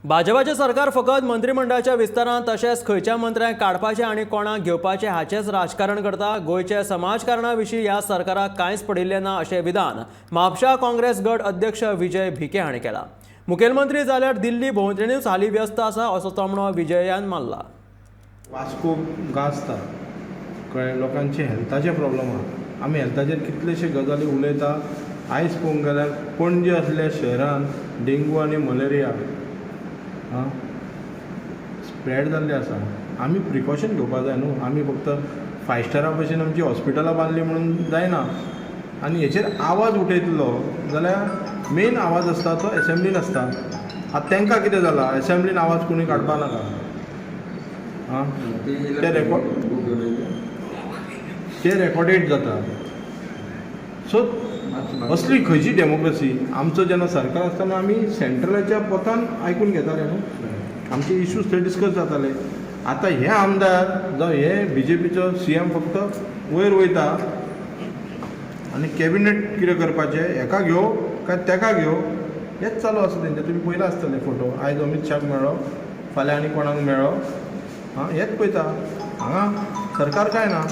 भाजपाचें सरकार फकत मंत्रिमंडळाच्या विस्तारांत तशेंच खंयच्या मंत्र्यांक काडपाचें आनी कोणाक घेवपाचें हाचेंच राजकारण करता. गोंयच्या समाजकारणा विशीं ह्या सरकाराक कांयच पडिल्लें ना अशें विधान म्हापशा काँग्रेस गट अध्यक्ष विजय भिके हांणी केलां. मुखेलमंत्री जाल्यार दिल्ली भोंवतणीच हालीं व्यस्त आसा असो तोमणो विजयान मारला. वास्को गाजता, कळ्ळें? लोकांचे हेल्थाचे प्रॉब्लम आहा. आमी हेल्थाचेर कितलेशे गजाली उलयता. आयज पळोवंक गेल्यार पणजे असल्या शहरान डेंगू आनी मलेरिया आं स्प्रेड जाल्ले आसा. आमी प्रिकॉशन घेवपा जाय न्हू. आमी फक्त फायव स्टारा भशेन आमची हॉस्पिटलां बांदली म्हणून जायना. आनी हेचेर आवाज उठयतलो जाल्यार मेन आवाज आसता तो एसेंब्लीन आसता. आतां तांकां कितें जालां, एसेंब्लीन आवाज कोणी काडपा नाका. आं, ते रेकॉर्डेड जाता. सो असली खंयची डेमोक्रेसी? आमचो जेन्ना सरकार आसतना आमी सेंट्रलाच्या पोतान आयकून घेताले न्हू, आमचे इश्यूज थंय डिस्कस जाताले. आतां हे आमदार जावं हे बीजेपीचो सीएम फक्त वयर वयता आनी कॅबिनेट कितें करपाचें, हेका घेवं काय तेका घेवं, हेंच चालू आसा तेंचें. तुमी पयलां आसतले फोटो, आयज अमीत शाक मेळ्ळो, फाल्यां आनी कोणाक मेळ्ळो. आं, हेंच पळयता. हांगा सरकार काय ना.